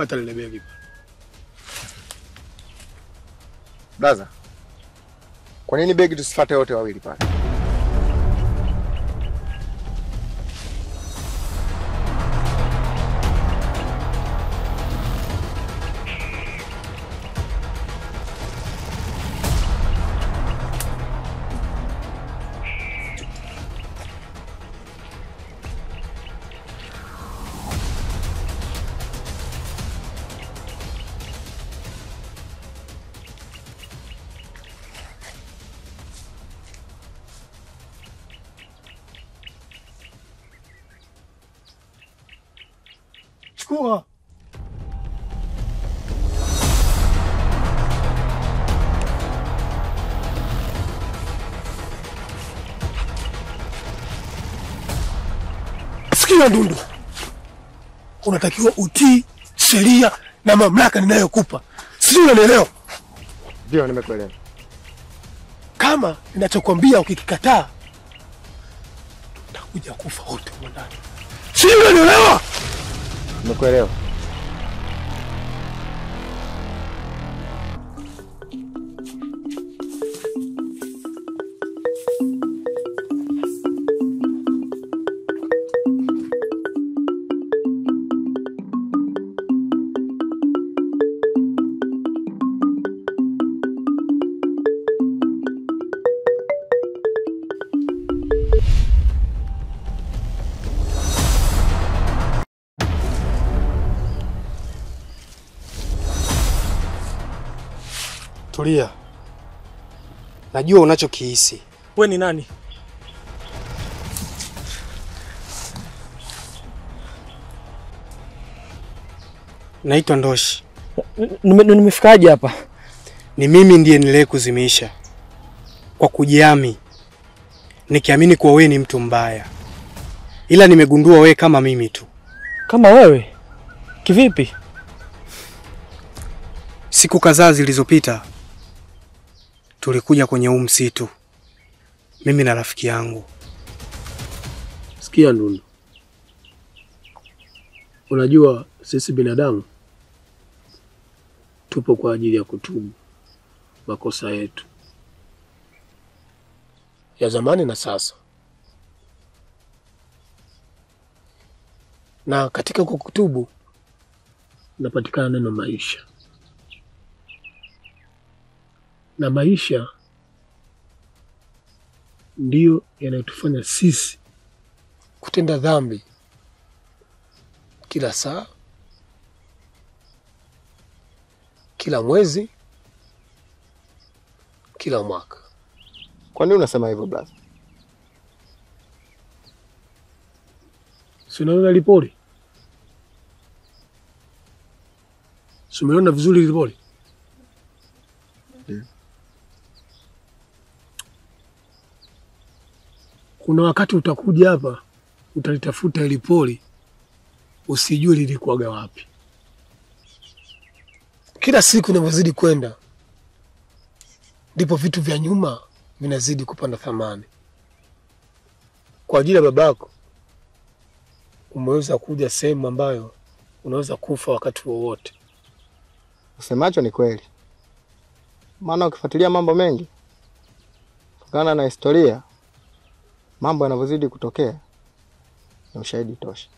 Fuata lile begi. Blaza, kwa nini begi tusifuate wote wawili pale? Chukua. Sikia Ndundu, unatakiwa utii sheria na mamlaka ninayokupa. Sijui unanielewa? Ndio, nimekuelewa. Kama ninachokwambia ukikikataa, tutakuja kufa wote huko ndani. Sijui unanielewa? Nimekuelewa. Tulia. Najua unachokihisi. Wewe ni nani? Naitwa Ndoshi. Nimefikaje hapa? Ni mimi ndiye niliyekuzimisha kwa kujiami, nikiamini kuwa wewe ni mtu mbaya. Ila nimegundua wewe kama mimi tu. Kama wewe? Kivipi? Siku kadhaa zilizopita tulikuja kwenye huu msitu, mimi na rafiki yangu. Sikia Ndundu, unajua sisi binadamu tupo kwa ajili ya kutubu makosa yetu ya zamani na sasa. Na katika kutubu napatikana neno maisha. Na maisha ndiyo yanayotufanya sisi kutenda dhambi kila saa, kila mwezi, kila mwaka. Kwa nini unasema hivyo brother? Si unaona lipori? Si umeona vizuri lipori? Kuna wakati utakuja hapa utalitafuta ili pori usijue lilikuwaga wapi. Kila siku inavyozidi kwenda ndipo vitu vya nyuma vinazidi kupanda thamani. Kwa ajili ya babako umeweza kuja sehemu ambayo unaweza kufa wakati wowote. Usemacho ni kweli. Maana ukifuatilia mambo mengi kutokana na historia, mambo yanavyozidi kutokea ni ushahidi tosha.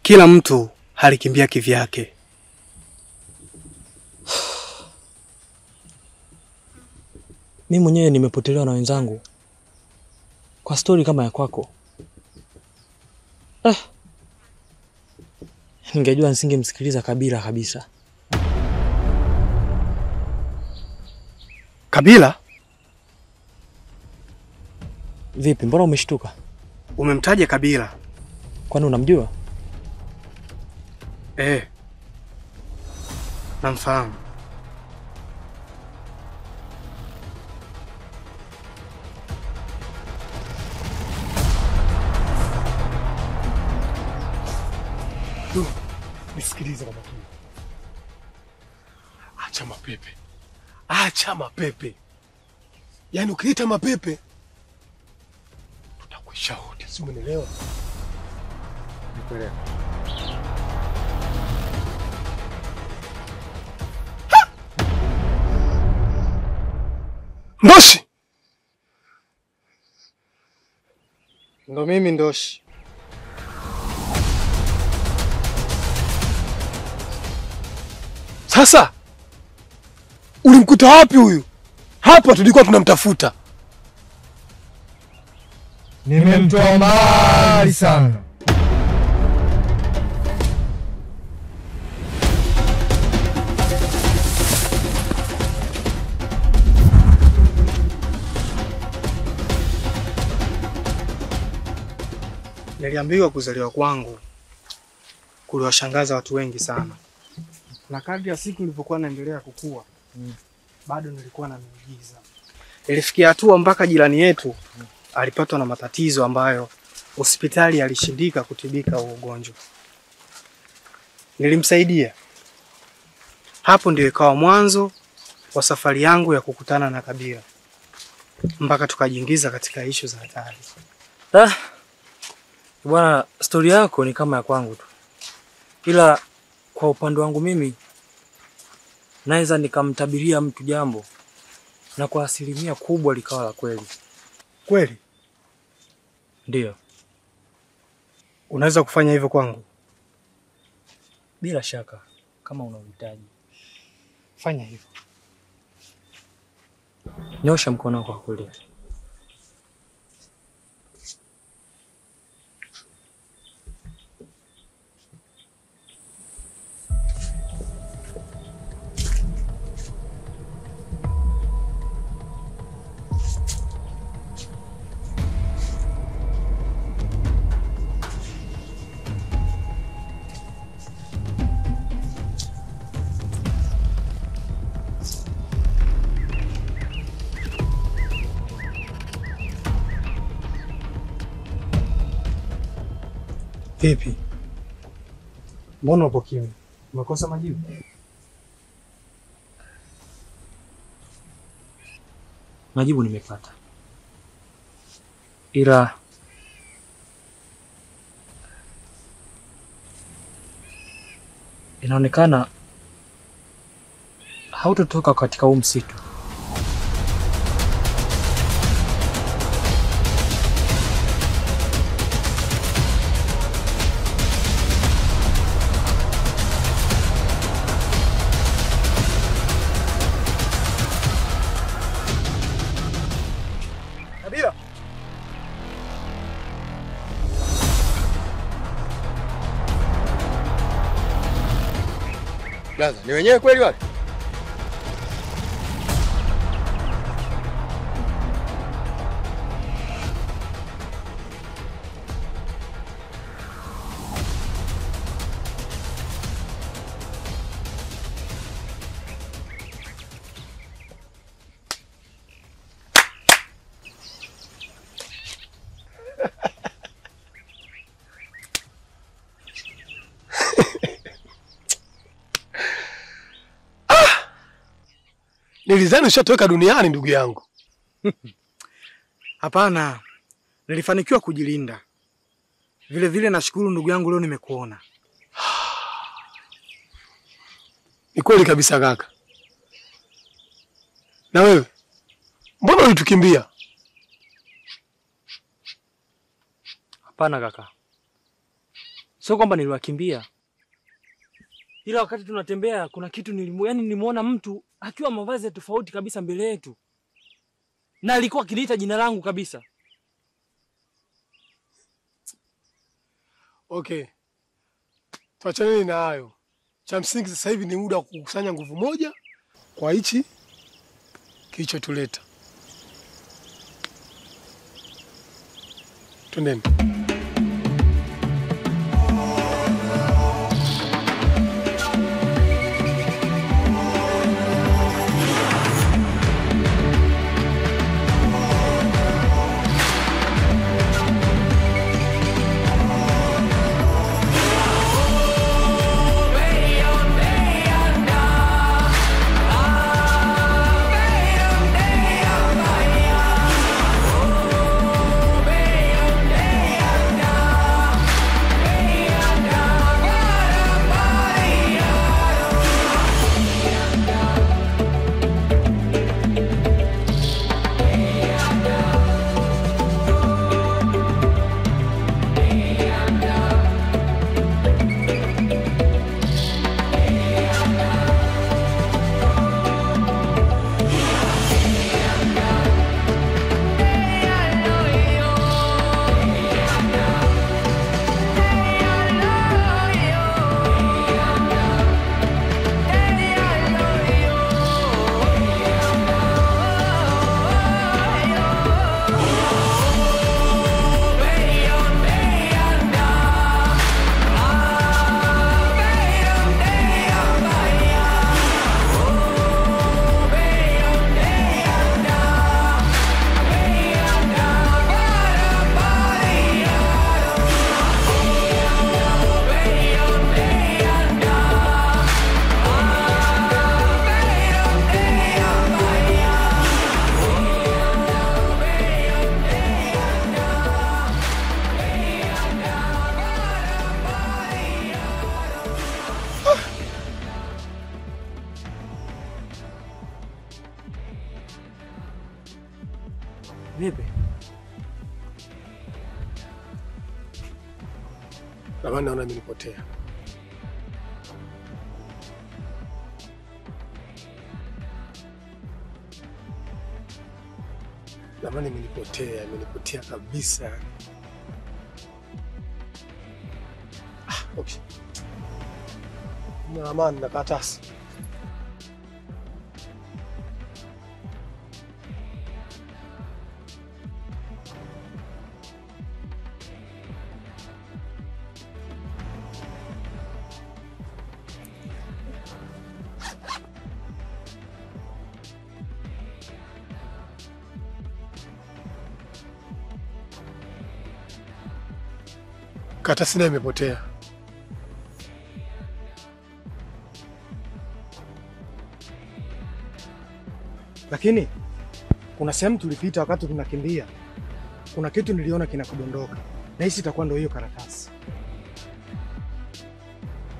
Kila mtu alikimbia kivyake. Mimi mwenyewe nimepotelewa na wenzangu kwa story kama ya kwako. Ningejua nisingemsikiliza Kabila kabisa. Kabila? Vipi, mbona umeshtuka? Umemtaja Kabila. Kwani unamjua? Namfahamu. Nisikilize kwa makini. Acha mapepe. Acha mapepe. Yaani ukiita mapepe tutakuisha wote, si umeelewa? Nimekuelewa. Ndoshi! Ndo mimi Ndoshi. Sasa ulimkuta wapi huyu? Hapa tulikuwa tunamtafuta. Nimemtoa mbali sana. Niliambiwa kuzaliwa kwangu kuliwashangaza watu wengi sana. Na kadri ya siku nilipokuwa naendelea kukua, bado nilikuwa na miujiza. Ilifikia hatua mpaka jirani yetu alipatwa na matatizo ambayo hospitali alishindika kutibika huo ugonjwa. Nilimsaidia. Hapo ndio ikawa mwanzo wa safari yangu ya kukutana na Kabila, mpaka tukajiingiza katika ishu za hatari. Ah, bwana, story yako ni kama ya kwangu tu. Ila kwa upande wangu mimi naweza nikamtabiria mtu jambo na kwa asilimia kubwa likawa la kweli. Kweli? Ndio. Unaweza kufanya hivyo kwangu? Bila shaka, kama unahitaji. Fanya hivyo. Nyosha mkono wako wa kulia. Vipi? Mbona upo kimya? Umekosa majibu? Majibu nimepata. Ila inaonekana hautotoka katika huu msitu. Kabila. Blaza, ni wenyewe kweli wale? Nilizani ushatoweka duniani ndugu yangu. Hapana, nilifanikiwa kujilinda. Vile vile nashukuru ndugu yangu leo nimekuona. Ni kweli kabisa kaka. Na wewe, mbona ulitukimbia? Hapana kaka. Sio kwamba niliwakimbia. Ila wakati tunatembea kuna kitu nilimuona mtu akiwa mavazi tofauti kabisa mbele yetu. Na alikuwa akiniita jina langu kabisa. Okay. Tuachane na hayo. Cha msingi sasa hivi ni muda wa kukusanya nguvu moja kwa hichi kilichotuleta. Twendeni. Ramani naona imenipotea. Ramani imenipotea, imenipotea kabisa. Ah, okay. Na ramani na karatasi. Karatasi nayo imepotea. Lakini kuna sehemu tulipita wakati tunakimbia, kuna kitu niliona kinakudondoka. Na hisi itakuwa ndio hiyo karatasi.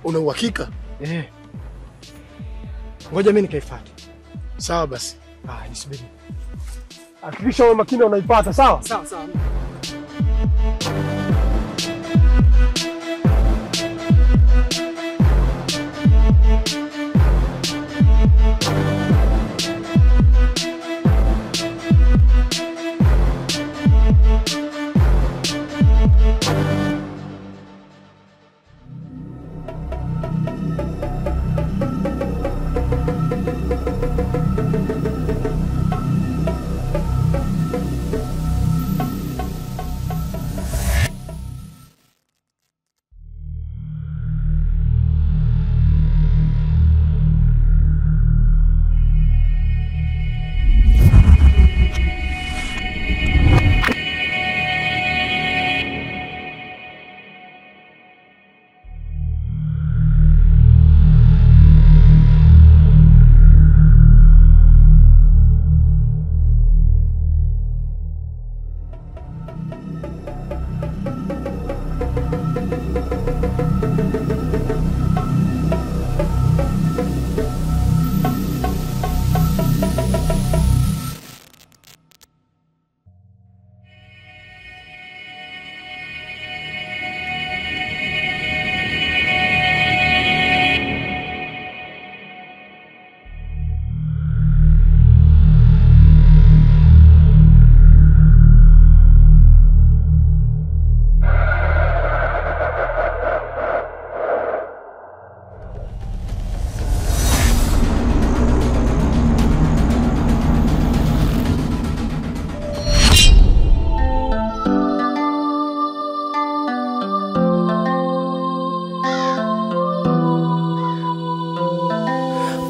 Una uhakika? Eh. Ngoja mimi nikaifuate. Sawa basi. Ah, nisubiri. Hakikisha wewe makini unaipata, sawa? Sawa sawa.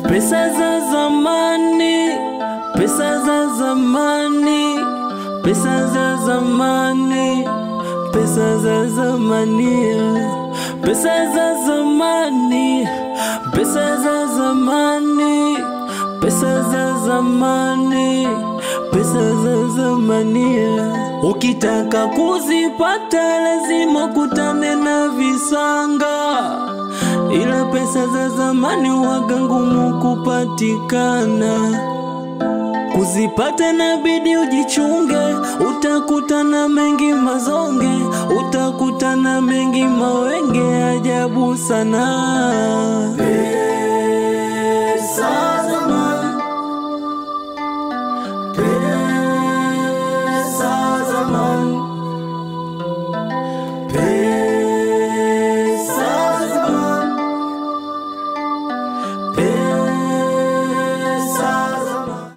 Pesa za zamani, pesa za zamani, pesa za zamani, pesa za zamani, pesa za zamani, pesa za zamani, pesa za zamani, pesa za zamani. Ukitaka kuzipata lazima kutane na visanga, ila pesa za zamani huwaga ngumu kupatikana. Kuzipata inabidi ujichunge, utakutana mengi mazonge, utakutana mengi mawenge, ajabu sana. Pesa.